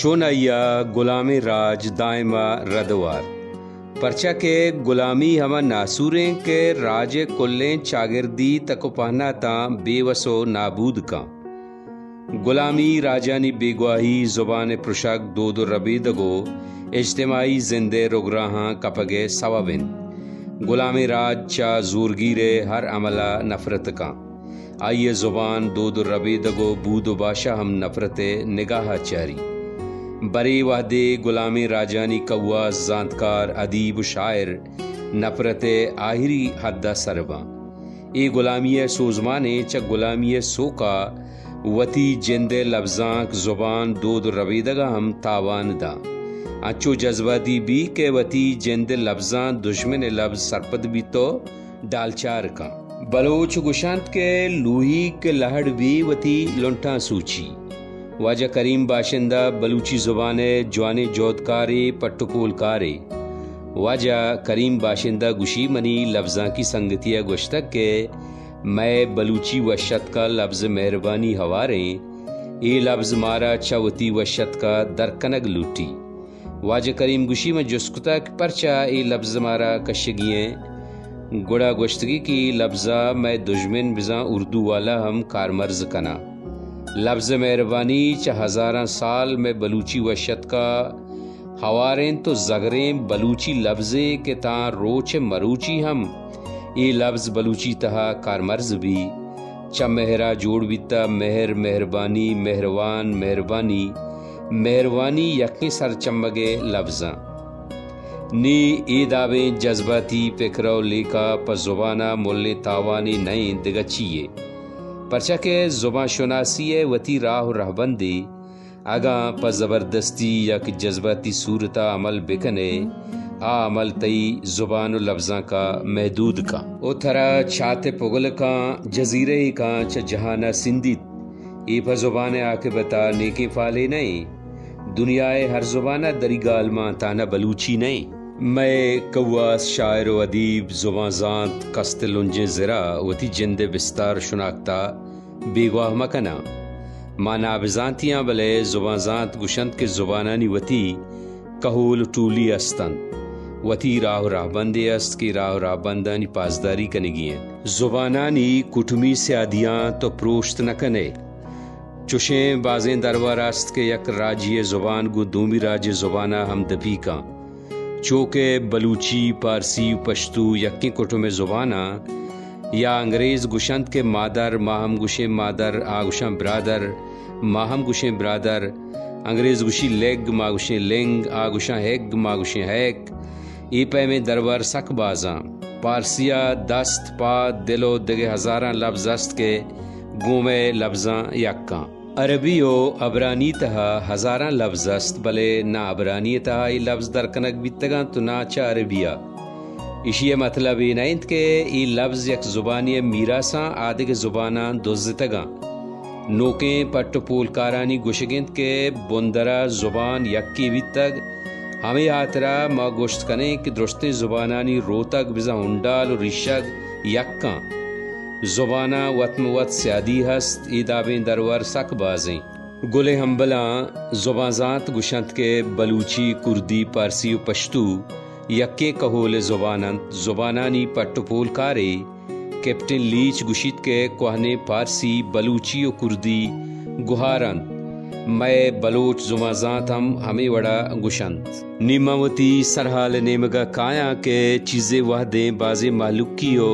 چونائیا غلامیں راج دائما رد وار، پرچا کہ غلامی ہما ناسوریں کہ راج ء کلیں چاگردی تک و پہناتاں بے وس و نابود کن۔ غلامی راجانی بیگواہی، زبان ء پرشگ، دود و ربیدگ و اجتماعی زند ء رگراہاں کپگ ء سوب انت۔ غلامیں راج چہ زورگیر ء ہر عمل ء نفرت کن۔ آئی ء زبان، دود و ربیدگ و بود و باشا ہم نفرت ء نگاہ ء چاری۔ برے وہدے غلامیں راجانی کواس، زانتکار، ادیب و شاعر نفرت ء آہری حد ء سر باں۔ اے غلامی ء سوزمانیں چہ غلامی ء سوکا وتی جند ء لبزانک، زبان، دود و ربیدگ ء ہم تاوان داں۔ انچو جذباتی بی کہ وتی جند ء لبزاں دژمن ء لبز سرپد بیت و ڈالچار کن۔ بلوچ گوشنت کہ لوہیگ کہ لہڑ بی وتی لنٹاں سوچی۔ واجہ کریم باشندہ بلوچی زبان ء جوانیں جہدکارے، پٹ و پولکارے۔ واجہ کریم باشندہ گوشی، منی لبزانکی سنگتی ء گوشتگ کہ مئے بلوچی وش اتک ء لبز مہربانی ہواریں۔ اے لبز مارا چہ وتی وش اتک ء در کنگ لوٹی۔ واجہ کریم گوشی، من جست کتگ کہ پرچا اے لبز مارا کشگی ایں؟ گڑا گوشتگی کہ اے لبز ء مئے دژمن بزاں اردو والا ہم کارمرز کناں۔ لبز مہربانی چہ ہزاراں سال مئے بلوچی وش اتک ء ہوار انت و زگریں بلوچی لبزے کہ تاں روچ مروچی ہم اے لبز بلوچی تہا کارمرز بی۔ چہ مہرا جوڑ بیتہ، مہر، مہربانی، مہروان، مہربانی، مہروانی یکیں سرچمگے لبزاں۔ نی اے دابیں جذباتی پکرہ و لیکہ پہ زبانا ملیں تاوانے نئیں دگہ چیے۔ پرچا کہ زبان شناسی ء وتی راہ و رہبندے، اگاں پہ زبردستی یک جذباتی صورتا عمل بکنے، آ عمل تئی زبان و لبزانکا محدود کن و ترا چات ء پگل کن، جزیرہ ء کن، چہ جہانا سندیت۔ اے پہ زبان ء عاقبتا نیکیں فالے نئیں۔ دنیا ء ہر زبانا دری گال مان، تانا بلوچی نئیں۔ مئے کواس، شاعر و ادیب، زبان زانت، کست لنجیں زرا وتی جند ء بستار شناکتا بیگواہ مہ کناں۔ ما نابزانتی آں، بلے زبان زانت گوشنت کہ زبانانی وتی کہول و ٹولی است انت۔ وتی راہ و راہبندے است کہ راہ و راہبندانی پاسداری کنگی انت۔ زبانانی کٹمی سیادیاں تو پروشت نہ کنے۔ چوشیں بازیں درور است کہ یک راجی ء زبان گوں دومی راجے زبانا ہمدپی کن۔ چو کہ بلوچی، پارسی و پشتو یکیں کٹم ء زباناں۔ یا انگریز گوشنت کہ مادر، ما ہم گوشیں مادر، آ گوشاں برادر، ما ہم گوشیں برادر۔ انگریز گوشی لگ، ما گوشیں لنگ، آ گوشاں ہگ، ما گوشیں ہیک۔ اے پیمیں درور سک بازاں۔ پارسی ء دست، پاد، دل و دگہ ہزاراں لبز است کہ گوں مئے لبزاں یکاں۔ عربی و عبرانی تہا ہزاراں لبز است، بلے نہ عبرانی تہا اے لبز در کنگ بیتگاں تو نہ چہ عربی ء۔ ایشی ء مطلب اے نہ انت کہ اے لبز یک زبانی ء میراساں آدگہ زباناں دزتگاں۔ نوکیں پٹ و پولکارانی گوشگ انت کہ بندرا زبان یکے بیتگ، ہمے ہاترا ما گوشت کنیں کہ درستیں زبانانی روتگ بزاں ہنڈال و ریشگ یکاں۔ زباناں وت مہ وت سیادی ہست، اے دابیں درور سک بازیں۔ گل ء ہمبلاں زبان زانت گوشنت کہ بلوچی، کردی، پارسی و پشتو یکیں کہول ء زبان انت۔ زبانانی پٹ و پولکارے کیپٹن لیچ گوشیت کہ کوہنیں پارسی، بلوچی و کردی گہار انت۔ مئے بلوچ زبان زانت ہم ہمے وڑا گوشنت۔ نی من وتی سرحال ء نیمگ ء کایاں کہ چیزے وہدیں بازیں مہلوکی و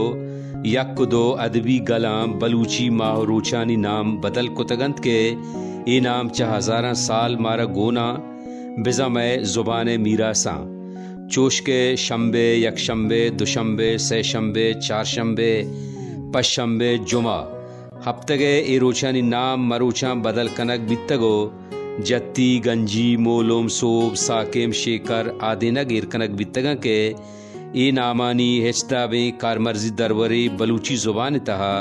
یک و دو ادبی گلاں بلوچی ماہ و روچانی نام بدل کتگ انت کہ اے نام چہ ہزاراں سال مارا گوناں بزاں مئے زبان ء میراساں۔ چوش کہ شمبے، یک شمبے، دو شمبے، سئے شمبے، چار شمبے، پنچ شمبے، جمعہ، ہپتگ ء اے روچانی نام مروچاں بدل کنگ بیتگ و جتی، گنجی، مولم، سوب، ساکم، شیکر آدینگ ایر کنگ بیتگاں کہ اے نامانی ہچ دابیں کارمرزی درورے بلوچی زبان ء تہا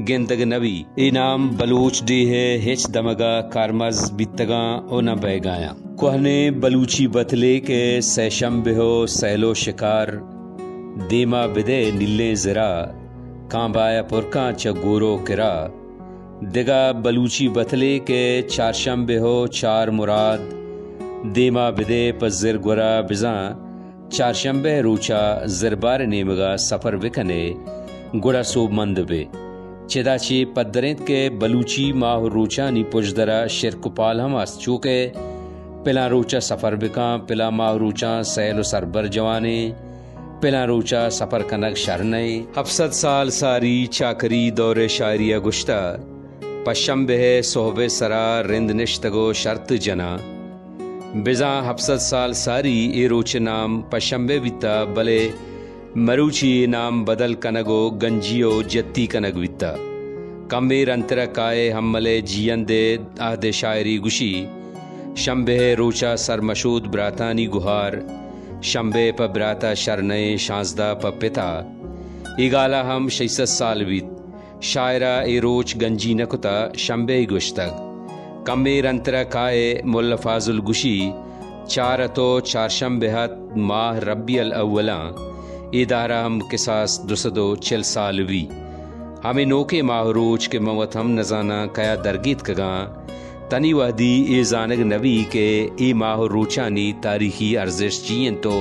گندگ نہ بی۔ اے نام بلوچ ڈیھ ء ہچ دمگ ء کارمرز بیتگاں و نہ بئیگایاں۔ کوہنیں بلوچی بتلے کہ سئے شمبہ و سیل و شکار، دیما بدئے نیلیں زرا، کانبایا پرکاں چہ گور و کرا۔ دگہ بلوچی بتلے کہ چارشمبہ و چار مراد، دیما بدے پہ زرگورا، بزاں چارشنبہ ءِ روچا زربار ءِ نیمگا سفر بکنے، گڑا سوبمند بے۔ چدا چہ پدر انت کہ بلوچی ماہ ءُ روچانی پژدرا شرک ءُ پال ہم است، چو کہ پلاں روچا سفر بکاں، پلاں ماہ ءُ روچاں سیل ءُ سربر جوانیں، پلاں روچا سفر کنگ شر نئیں۔ ہپت سد سال ساری چاکری دور ءِ شاعری ءَ گوشتہ، پشنبہ ءِ سہب ءِ سرا رند نشتگ ءُ شرط جناں۔ بزاں ہپت سد سال ساری اے روچ ءِ نام پشنبہ بیتہ، بلے مروچی اے نام بدل کنگ ءُ گنجی ءُ جتی کنگ بیتہ۔ کمے رندتر ءَ کائے ہمل ءِ جیئند ءِ عہد ءِ شاعری گوشی، شنبہ ءِ روچا سرمشود براتانی گہار، شنبہ پہ براتا شر نئیں، شانزدہ پہ پتا۔ اے گالا ہم شش سد سال بیت۔ شاعرا اے روچ گنجی نہ کتہ، شنبہ ئی گوشتگ۔ کمے رندترا کائے ملا فاضل گوشی، چار ات ءُ چارشنبہ ات ماہ ربیع الاولاں، اے دہرا ہم کساس دو سد ءُ چل سال بی۔ ہمے نوکیں ماہ ءُ روچ کہ من وت ہم نزاناں کیا درگیتکگاں، تنی وہدی اے زانگ نہ بی کہ اے ماہ ءُ روچانی تاریخی ارزشت چی انت ءُ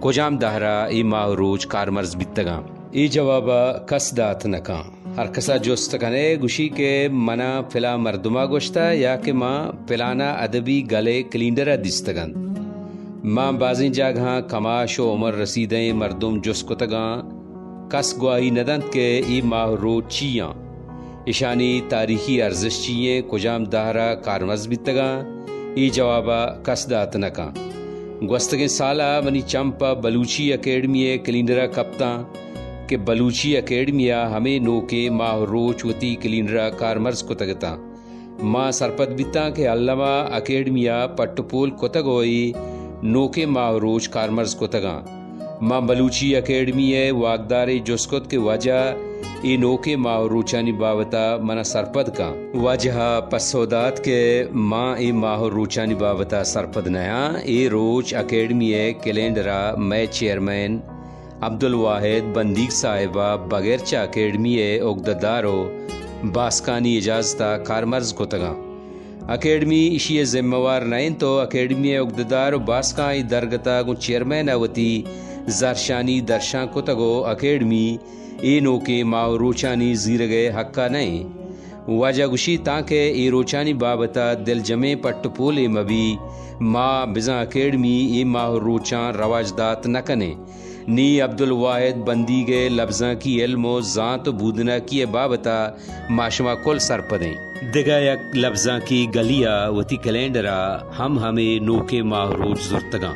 کجام دہرا اے ماہ ءُ روچ کارمرز بیتگاں۔ اے جوابا کس دات نہ کن۔ ہر کسا جست کنئے، گوشی کہ منا پلان مردما گوشتہ یا کہ ما پلانا ادبی گلے کلینڈرا دیستگ انت۔ ما بازیں جاگہاں کماش ءُ عمر رسیدئیں مردم جست کتگاں، کس گواہی نہ دنت کہ اے ماہ ءُ روچ چی آں۔ اشانی تاریخی ارزشت چی ایں، کجام دہرا کارمرز بیتگاں، اے جوابا کس دات نہ کن۔ گوستگیں سالا منی چم پہ بلوچی اکیڈمی ءِ کلینڈرا کپتاں کہ بلوچی اکیڈمی ءَ ہمے نوکیں ماہ ءُ روچ وتی کلینڈرا کارمرز کتگ اتاں۔ ما سرپد بیتاں کہ الما اکیڈمی ءَ پٹ ءُ پول کتگ ءُ اے نوکیں ماہ ءُ روچ کارمرز کتگاں۔ ما بلوچی اکیڈمی ءِ واکدارے جست کت کہ واجہ اے نوکیں ماہ ءُ روچانی بابت ءَ منا سرپد کن۔ واجہ ءَ پسو دات کہ ما اے ماہ ءُ روچانی بابت ءَ سرپد نیاں۔ اے روچ اکیڈمی ءِ کلینڈر ءَ مئے چیئرمین عبدالواحد بندیگ صاحب ءَ بغیر چہ اکیڈمی ءِ اگدہ دار ءُ باسکانی اجازت ءَ کارمرز کتگاں۔ اکیڈمی ایشی ءِ ذمہ وار نہ انت ءُ اکیڈمی ءِ اگدہ دار ءُ باسکاں اے درگت ءَ گوں چیئرمین ءَ وتی زہرشانی درشان کتگ ءُ اکیڈمی اے نوکیں ماہ ءُ روچانی زیرگ ءِ حق ءَ نہ انت۔ واجہ گوشی، تانکہ اے روچانی بابت ءَ دلجمیں پٹ ءُ پولے مہ بی، ما بزاں اکیڈمی اے ماہ ءُ روچاں رواج دات نہ کنیں۔ نی عبدالواحد بندیگ ءِ لبزانکی علم ءُ زانت ءُ بودناکی ءِ بابت ءَ ما شما کل سرپدیں۔ دگہ یک لبزانکی گلی ءَ وتی کلینڈر ءَ ہم ہمے نوکیں ماہ ءُ روچ زرتگاں۔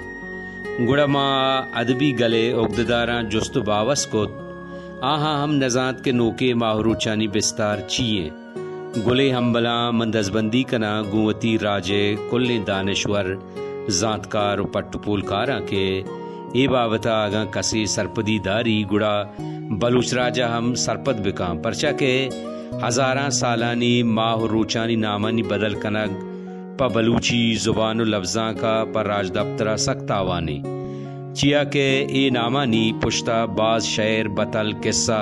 گڑا ما ادبی گل ءِ اگدہ داراں جست ءُ باوست کت۔ آہاں ہم نزانت کہ نوکیں ماہ ءُ روچانی بستار چی انت۔ گلیں ہمبلاں من دزبندی کناں گوں وتی راج ءِ کلیں دانشور، زانتکار ءُ پٹ ءُ پولکاراں کہ اے بابت ءَ اگاں کسے سرپدی داری، گڑا بلوچ راج ءَ ہم سرپد بکن، پرچا کہ ہزاراں سالانی ماہ ءُ روچانی نامانی بدل کنگ پہ بلوچی زبان ءُ لبزانک ءَ پہ راجدپتر ءَ سک تاوانے، چیا کہ اے نامانی پشت ءَ باز شئیر، بتل، کسہ،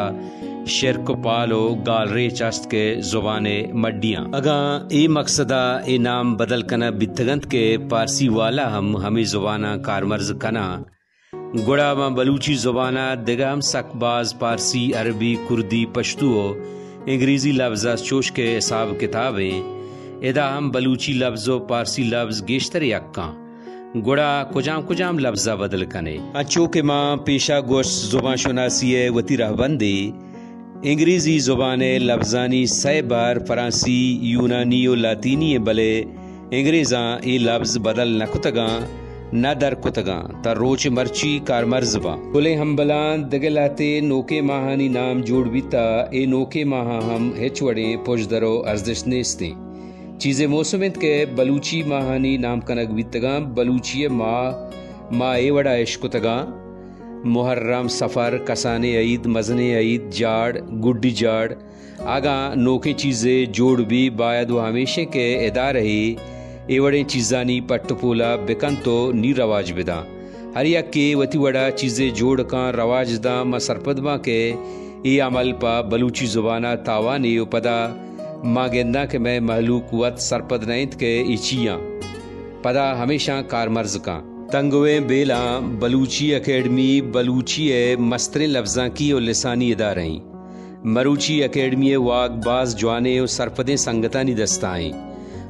شرک ءُ پال ءُ گالریچ است کہ زبان ءِ مڈیاں۔ اگاں اے مقصد ءَ اے نام بدل کنگ بیتگ انت کہ پارسی والا ہم ہمے زباناں کارمرز کناں، گڑا ماں بلوچی زبان ءَ دگہ ہم سک باز پارسی، عربی، کردی، پشتو ءُ انگریزی لبز است، چوش کہ حساب کتاب ایں، ادا ہم بلوچی لبز ءُ پارسی لبز گیشتر یک آں۔ گڑا کجام کجام لبز ءَ بدل کن ئے؟ انچو کہ ما پیشا گوشت، زبان شناسی ءِ وتی رہبندے۔ انگریزی زبان ءِ لبزانی سئے بہر فرانسی، یونانی ءُ لاتینی ایں، بلے انگریزاں اے لبز بدل نہ کتگاں، نہ در کتگاں، تاں روچ مرچی کارمرز باں۔ گلیں ہمبلاں دگہ لہتے نوکیں ماہانی نام جوڑ بیتہ، اے نوکیں ماہاں ہم ہچ وڑیں پژدر ءُ ارزشت نیستیں۔ چیزے موسم انت کہ بلوچی ماہانی نام کنگ بیتگاں، بلوچی ءِ ماہ ما اے وڑا اشکتگاں، محرم، صفر، کسانیں عید، مزنیں عید، جاڑ، گڈی جاڑ۔ اگاں نوکیں چیزے جوڑ بی، باید ءُ ہمیش انت کہ ادارہے اے وڑیں چیزانی پٹ ءُ پولا بکنت ءُ نی رواج بداں۔ ہر یکے وتی وڑا چیزے جوڑ کن، رواج داں، ما سرپد باں کہ اے عمل پہ بلوچی زبان ءَ تاوانے ءُ پدا ما گنداں کہ مئے مہلوک وت سرپد نہ انت کہ اے چی آں۔ پدا ہمیشاں کارمرز کن۔ تنگویں بیلاں بلوچی اکیڈمی بلوچی ءِ مستریں لبزانکی و لسانی ادارہ ایں۔ مروچی اکیڈمی ءِ واک باز جوانیں و سرپدیں سنگتانی دستا ایں۔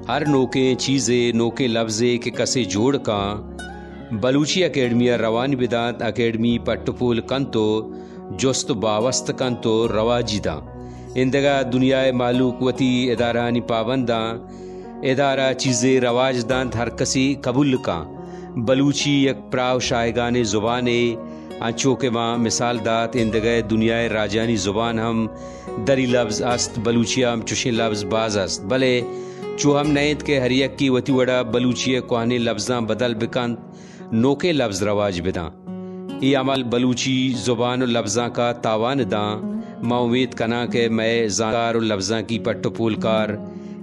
ہر نوکیں چیزے، نوکیں لبزے کہ کسے جوڑ کن، بلوچی اکیڈمی ءَ روان بدانت، اکیڈمی پٹ و پول کنت و جست و باوست کنت و رواجی داں۔ ایندگہ دنیا ءِ مہلوک وتی ادارہانی پابنداں، ادارہ چیزے رواج دانت، ہر کسی قبول کن۔ بلوچی یک پراہ و شاہگانیں زبانے، انچو کہ ما مثال دات، ایندگہ دنیا ءِ راجانی زبان ہم دری لبز است، بلوچی ءَ ہم چشیں لبز باز است، بلے چو ہم نہ انت کہ ہر یکے وتی وڑا بلوچی ءِ کوہنیں لبزاں بدل بکنت، نوکیں لبز رواج بداں۔ اے عمل بلوچی زبان و لبزانک ءَ تاوان داں۔ ما امیت کناں کہ مئے زانتکار و لبزانکی پٹ و پولکار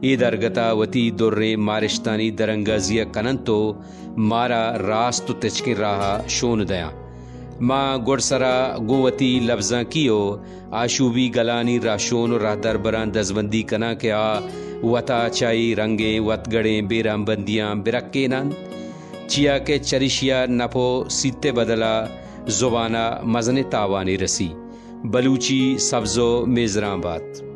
اے درگت ءَ وتی دریں مارشتانی درانگازی ءَ کننت و مارا راست و تچکیں راہ ءَ شون دیاں۔ ما گڈسرا گوں وتی لبزانکی و آشوبی گلانی راہشون و راہدربراں دزبندی کناں کہ آ وت ءَ چہ اے رنگیں وتگڑیں بے رہبندیاں برکیننت، چیا کہ چریشی ءَ نپ و سیت ءِ بدل ءَ زبان ءَ مزنیں تاوانے رسی۔ بلوچی سبز و میزران بات۔